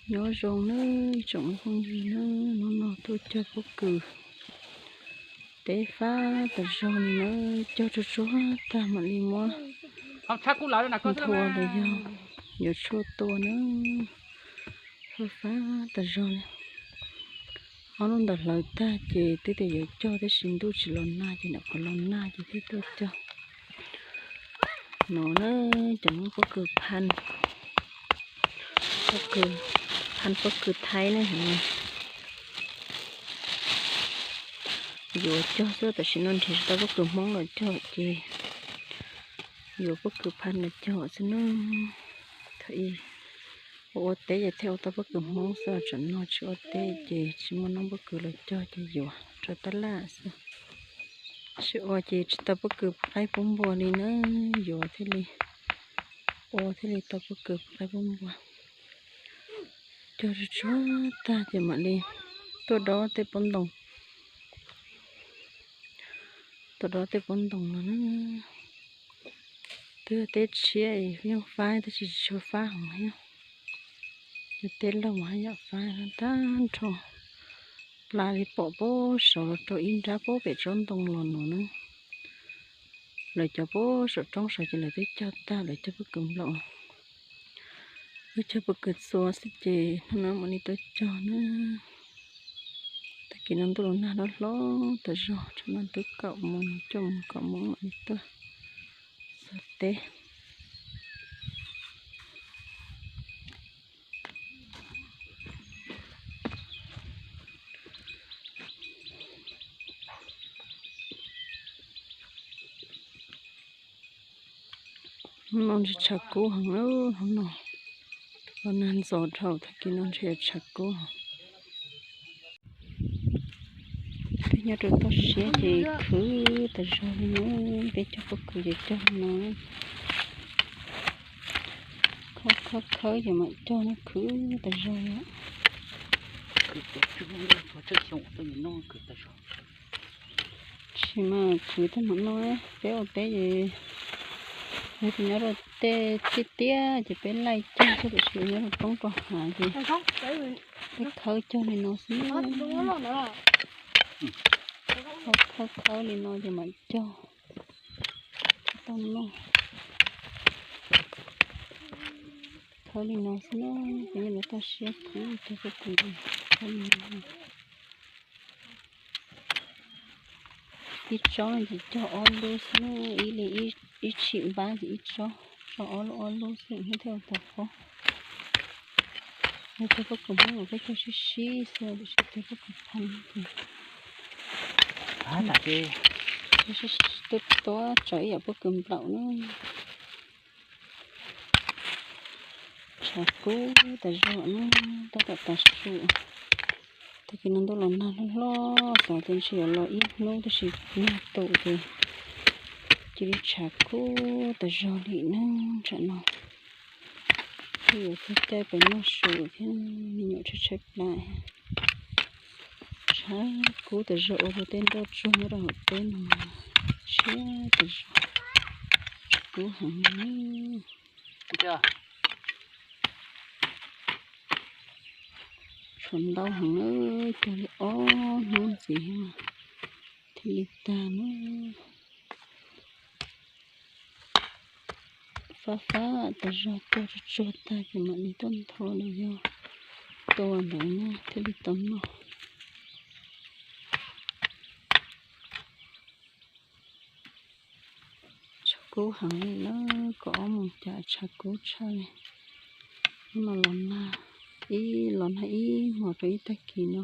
Nyob zoo nawb tsoom phooj ywg nawb, hnub no tuaj cog pob kws, teb fab tas zog li nawb, cog tsuag tsuag tag mam li muab nthua los yog yuav tshuaj tua nawb, fab fab tas zog li. Ob hnub ntawd hlawv tag ces twb tias yuav cog tab sis ntuj tsis los nag ces nim qhuav los nag ces thiaj tuaj cog. No na, cov Hmoob pob kws phaj, pob kws, phaj pob kws Thaib na. Yuav cog xwb, tam sim no nrhiav tsis tau pob kws Hmoob los cog ces yuav pob kws phaj los cog xwb na. Thaum ub ua ua teb ces thiaj ua tau pob kws Hmoob xwb, tsam no tsis ua teb ces tsis muaj noob pob kws los cog ces yuav rau tab laj xwb. Tsis ua ces tsis tau pob kws qaib pob npua li na, yuav thiaj li ua thiaj li tau pob kws qaib pob npua. Cog tsuag tsuag tag ces mam li tuaj dob tej pob ntoo, tuaj dob tej pob ntoo no na. Twb yog teb tshiab yeej fab tab sis tsis tshua fab heev thiab. Yog teb laug mas haj yam fab tag nrho. Plas li pom pem saud los rau ib nrab pem tsob ntoo los no na. Lawv cov pem saum roob saud ces lawv twb cog tag, lawv cog pob kws nplaum, lawv cog pob kws txua xwb ces hnub no mam li tuaj cog na. Tag kis no ntuj los nag hlob hlob tas zog, tsam no twb kaum moos cuaj moos kaum moos mam li tuaj txog teb. Hnub no ntshe tshav kub heev, hnub no los nag ntxov dhau, tag kis no ntshe tshav kub heev. Peb nyob rau toj siab ces khwv tas zog li na, peb cog pob kws ces cog no. Khawb khawb khawb ces mam cog no, khwv tas zog li. Tsis mas khwv tag mam no, peb ua teb ces yog tias nyob rau tej tiaj tiaj ces peb laij cog xwb, tiam sis nyob rau roob rau hav ces peb khawb cog li no xwb. Khawb khawb li no ces mam cog tau noj. Khawb li no xwb na, peb yeej lawv toj siab khwv cog pob kws li, khawb li no. Ib tsob no ces cog ob lub xwb, ib li ib tshim npab ces ib tsob, tso ob lub ob lub xwb thiaj tau pob. Yog cog pob kws Hmoob los peb cog sib sib xwb, tiam sis cog pob kws phaj ces tuab tuab tso ib yam pob kws nplaum na. Tshav kub tas zog na, tab tom tav su. Tag kis no ntuj los nag hlob hlob, xav tias ntshe yuav los ib hnub tab sis nag tum ces cia li tshav kub tas zog li na. Tsam no thiaj yuav caij pem noj su thiab, me nyuam tshaib tshaib plab. Tshav kub tas zog ua rau tej nroj tsuag nyob rau hauv teb no siab tas zog, tshav kub heev. Tshav ntau heev na, cog li ob hnub ntxiv thiaj li tag na. Fab fab tas zog, cog tsuag tsuag tag ces mam li tuaj nthua los yog tua ntawd na thiaj li tau noj. Tshav kub heev li na, kaum ob moos cas tshav kub tshaj li. Hnub no los nag, ib los nag ib hmos rau ib tag kis no.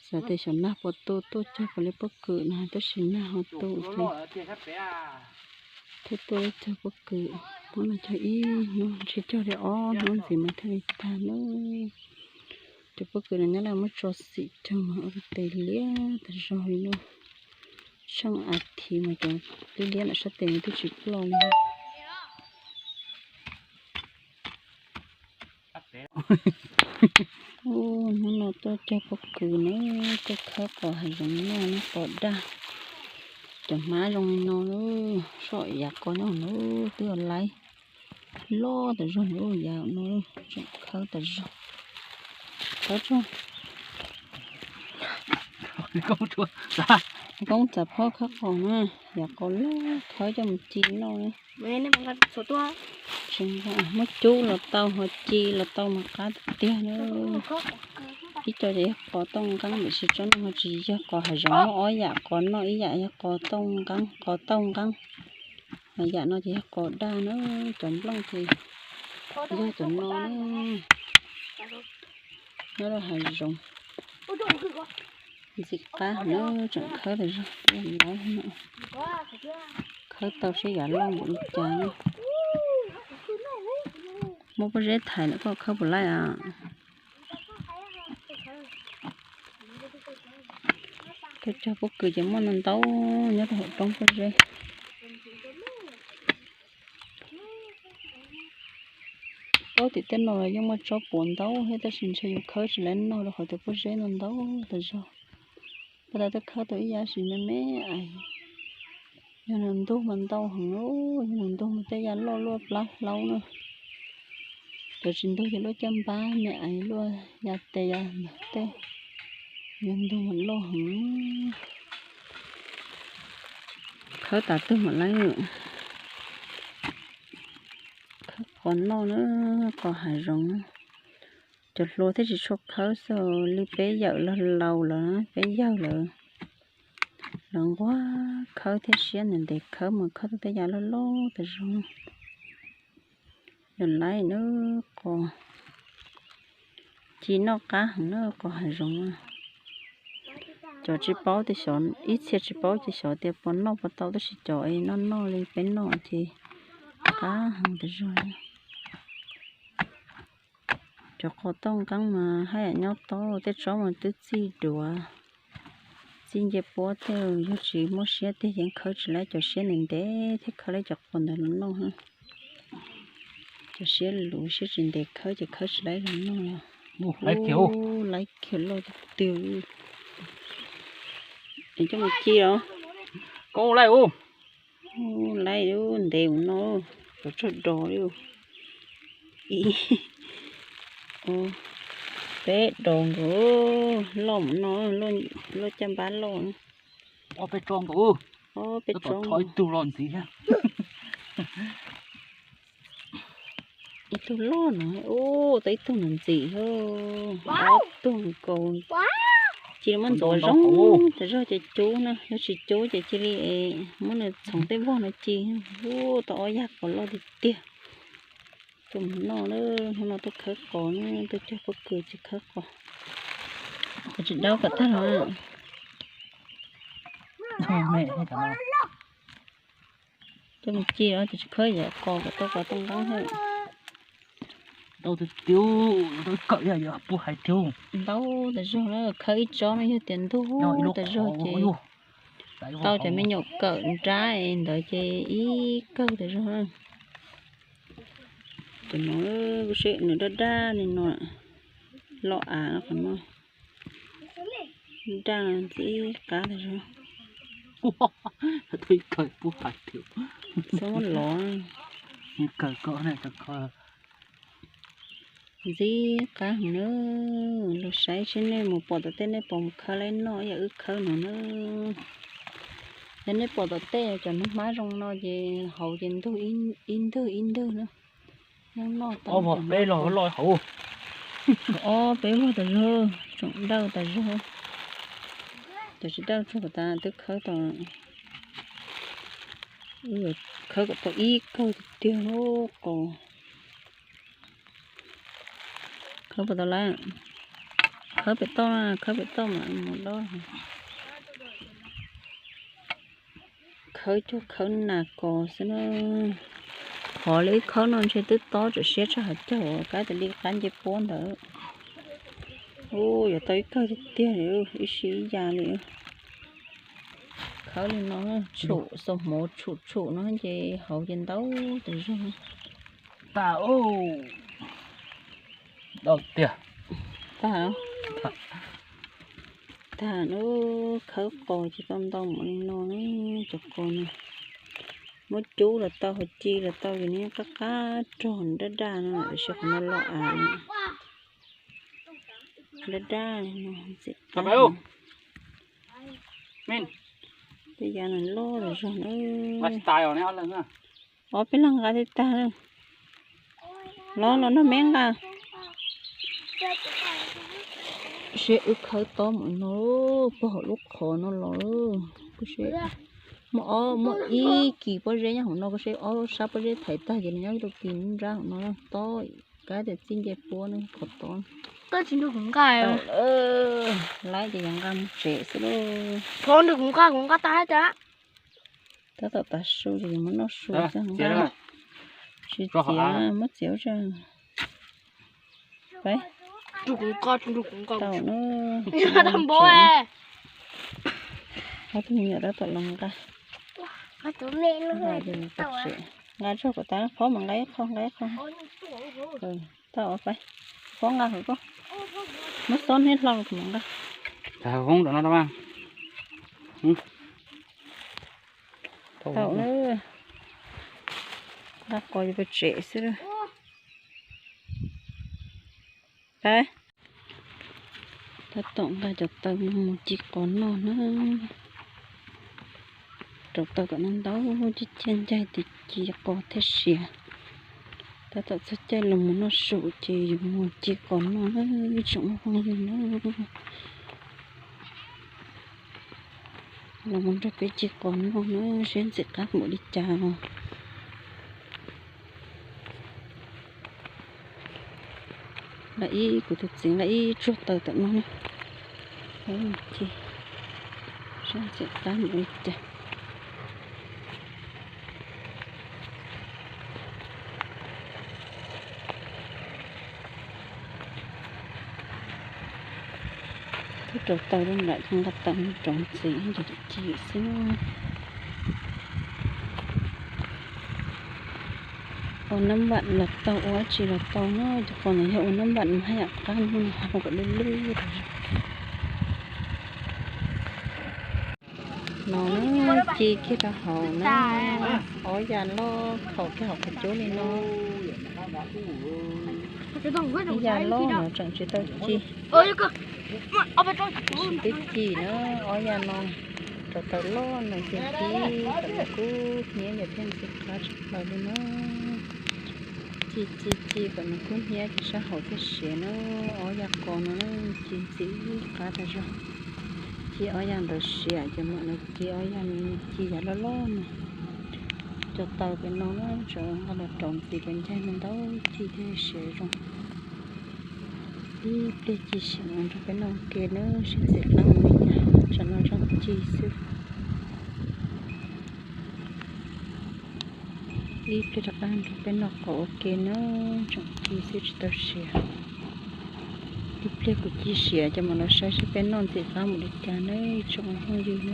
Xav tias xyov nag puas tu tuaj cog puas li pob kws na, tab sis nag ho tu ces thiaj tuaj cog pob kws. Hnub no cog ib hnub, ntshe cog li ob hnub ntxiv mas thiaj li tag na. Cov pob kws no nyob lawm muab tso xim cog mas ua rau tes liab tas zog li na. Tsheej as thiv mas cov liab liab ntawm sab tes no twb tsis ploj li. Hnub no tuaj cog pob kws na, tuaj khawb qos hav zoov noj na, pom daj. Cov hmab zoo li no, soj yav qos nyob hauv no twb yog laib loj tas zog no, yav no tseem khawb tas zog. khawb tsuag. Koob txav phob khawb qos na, yam qos loj khawb coj mus ci noj. Tsis muab cub los tau, ho ci los tau mas qab tiag tiag na. Ib co ces yog qos tooj nqeeb, tiam sis tsob no ho tsis yog, qos hav zoov muaj ob yam, qos noj ib yam yog qos tooj nqeeb, qos tooj nqeeb. Ho yam no ces yog qos daj na, cov nplooj ces yog cov no na. Nyob rau hav zoov ntxim qab na, tseem khawb tas zog, khawb tau seb yav loj npaum li cas. Muab pob zeb thaiv lawm koj khawb puas laij a? Tuaj cog pob kws ces muaj ntau ntau nyob rau hauv roob pob zeb. Paub tias tej no los yeej muaj tsob puav ntau thiab, tab sis ntshe yus khawb tsis laib noj rau qhov tias pob zeb no ntau tas zog. Pab tas twb khawb tau ib yam sis me me ais. Yog nws ntug mas ntau heev, yog nws ntug mas tej yam loj luaj plab hlaub na. Cov tsis ntug ces luaj caj npab me ais, luaj ya tes ya ntawm tej. Yog ntug mas loj heev. Khawb tas twg mam laib. Khawb qos noj na, qos hav zoov. Cov hluas thiaj tsis tshua khawb xwb, li peb yawm laus laus lawm, peb yawg lawm, lawv nquag khawb thiab siab ntev ntev khawb mas khawb tau tej yam loj loj tas zog. Yog laib na, qos ci noj qab heev na, qos hav zoov. Cov tsis paub tias xyov, ib txhia tsis paub ces xyov tias puas noj puas tau, tab sis cov es noj noj li peb noj ces qab heev tas zog. Cov qos tooj nqeeb mas haj yam nyob tau, tej tsob mas twb txij duav, txij ncej puab tej, yog tsis muaj siab tiag yeej khawb tsis laib cov siab ntev ntev thiab khawb laib cov qos ntawd los noj. Cov siab luv siab tsis ntev khawb ces khawb tsis laib los noj. Laib kiag loj tiag tiag. Es coj mus ci los? Koj laib u. Laib ntev mus no, cov tsawg dos li. Ib, peb dos nkaus, loj mus no, loj caj npab loj. Ob peb tsob nkaus, ob peb tsob ib tug loj ntxiv thiab. Ib tug loj no, ub, tau ib tug ntxim ntxim, ob tug nkaus. Cia li muab ntxuav zoo tas zog ces cub na, yog tsis cub ces cia li muab nws txhoov tej vog no ci. Ub, tau ob yag qos loj tiag tiag. Tuaj mus noj na, hnub no tuaj khawb qos na, tuaj cog pob kws ces khawb qos. Qos tsis dawb kom tag los. Coj mus ci os, ces tsis khawb yam qos kom tau qos tooj nqeeb thiab. Ntau tiag tiag, ntau kawm yam yam puag hais tiag. Ntau tas zog na, khawb ib tsob no yog tias ntug tas zog ces tau cov me nyuam kawm nrab es ntawd ces ib kawg tas zog na. Cov no, nws daj daj li no, loj av qhov no. Daj ntxim qab tas zog. Tau ib kawg puag hais tiag. Txhob muab lov. Ntxim qab heev na. Los saib seb nej mus pom tom tej nej puas mus khawb laib noj ib yam wb khawb no na. Yog nej pom tom tej cov nag hmab zoo no ces hauv ces ntug ib ntwg ib ntwg na. Noj tau ob peb log loj hauv. Ob peb vog tas zog, tsoom dawj tas zog. Cov tsis dawj tsuag tas twb khawb tau. Khawb kom tau ib kawg tiag tiag lub qos. Khawb puas tau lawm? Khawb pem toj, khawb pem toj mas mus dob. Khawb cuag khawb nas kos xwb na. Qhov li wb khawb no ntshe twb tob tsam siab tshaj qhov caug kab tas li qab nce puab ntawd. Ub, yuav tau ib kawg tiag tiag li, ib sij ib yam li. Khawb li no, tshum xaus hmoov tshum tshum no ces hauv ces ntau tas zog. Tag, ntau tiag. Tag, tag, khawb qos ces tau ntau npaum li no na, cov qos no. Muab cub los tau, hauv ci los tau, ces nws qab qab rog daj daj no, tiam sis qhov no loj av. Dab dab li no ntxim qab. Tej yav no loj zog na. Ob peb leeg nqa tib tag. Los los nrog me nqa. Seb wb khawb tob mus no, puag hauv lub qhov no los. Muaj ob, muaj ib kis pob zeb nyob hauv no, koj seb ob sab pob zeb thaiv tag ces nws nyob rau kis nruab nrab hauv no tob. Kab tias txij nce puab ne qhov tob. Laib ces yog nqa mus tsev xwb lauj. Tab tom tav su ces yog muab noj su xwb. Tsis txiav, muab txiav ua tsaug. Peb tau na. Ob tug me nyuam tab tom los nqa. Nqa tsuag kom tas, phob mas nqa ib qho, nqa ib qho. Tau peb, phob nqa hauv koj. Muab xob hneb hlo los kuv mam nqa. Tau na. Nqa qos yuav pais tsev xwb. Tab tom nqa cov taws mus ci qos noj na. Rauv taws kom no ntau, ciaj ciaj ncaig ces ci qos thiaj siav. Tab tom txog caij los mus noj su ces yuav mus ci qos noj na ib tsoom phooj ywg na. Los mus nrog peb ci qos noj na, seb ntxim qab npaum li cas os. Nqa ib, kuv tus txiv nqa ib tsuag taws tom no na. Ci, seb ntxim qab npaum li cas. Twb rauv taws rau nram, nqa taws mus rauv ntxiv ces ci xwb na. Ua nab npam los tau, ua dab tsi los tau na, cov qos ntawd yog ua nab npam mas haj yam qab, hnub no hau kom lwj lwj. No na, ci kiag rau hauv na, ob yav loj khaum kiag hauv qhov cub li no. Ib yav loj no tseem tsis tau ci. Tsis twb ci na, ob yav no rauv taws loj no ces ci kom nws kub hnyiab ces thiaj ntxim qab tshaj plaws li na. Ci ci ci kom nws kub hnyiab ces sab hauv thiaj siav na. Ob yav qos no na, ci ntxim qab tas zog. Ci ob yav ntawd siav ces mam li ci ob yav, ci yav loj loj no. Cov taws pem no na, tseem nqa los rauv ntxiv kom ncaig no ntau ci thiaj siav zoo. Ib pliag ci siav mam nrog peb noj ua ke na, seb ntxim qab mus li cas, tsam no zoo ci xwb. Ib pliag rov qab nrog peb noj qos ua ke na, tseem ci xwb tsis tau siav. Ib pliag kuv ci siav ces mam los saib seb peb noj ntxim qab mus li cas na, ib tsoom phooj ywg na.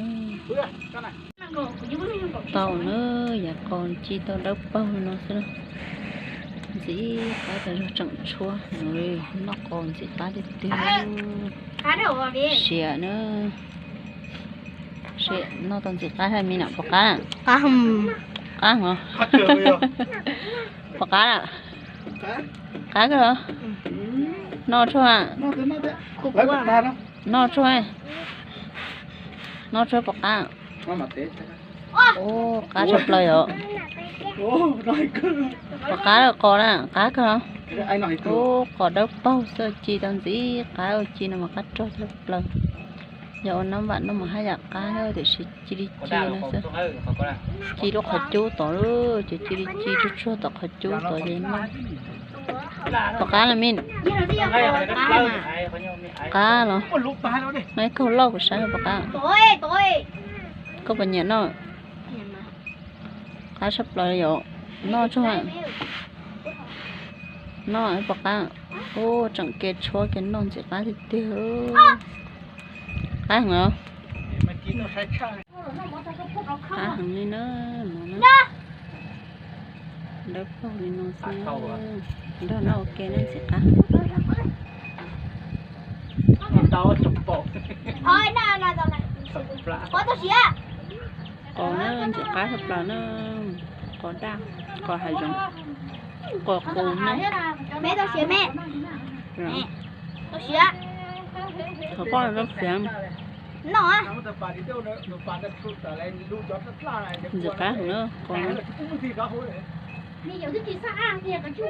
Tau na, yav qos ci tau dawb paug li no xwb na. Ntxim qab tas zog, tseem tshuab, noj qos ntxim qab tiag tiag. Siav na. Noj tau ntxim qab thiab me na, puas qab? Qab heev os. Puas qab? Qab kawg los? Noj tshuaj. Noj tshuaj. Noj tshuaj puas qab? Ub, qab tshaj plaws yom. Puas qab qos na? Qab kawg los? Ub, qos dawb paug xwb, ci tau ntxim qab, ci no mas qab rog tshaj plaws. Yog ua nab npam no mas haj yam qab tiam sis ci li ci no xwb. Ci lub qhov cub tod, ces ci li ci tsuag tsuag tom qhov cub tod ces noj. Puas qab na me? Qab los? Noj ib kaug loj kuv saib puas qab. Koj puas nyiam noj? Qab tshaj plaws yom. Noj tsuag. Noj puas qab? Ub, tseem ke tshuab ke noj ntxim qab tiag tiag. Qab heev los? Qab heev li na, no na. Dawb paug li no xwb. Nrog noj ua ke na ntxim qab. Qos na ntxim qab tshaj plaws na, qos daj, qos hav zoov, qos qus na. Qhov poj zoo fiav. No. Ntxim qab heev na qos.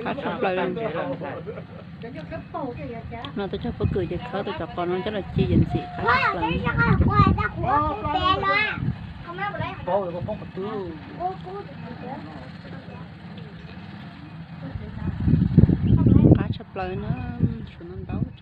Qab tshaj plaws. No tuaj cog pob kws ces khawb tau cov qos no coj los ci ces ntxim qab tshaj plaws. Qab tshaj plaws na, suav ntau ntau.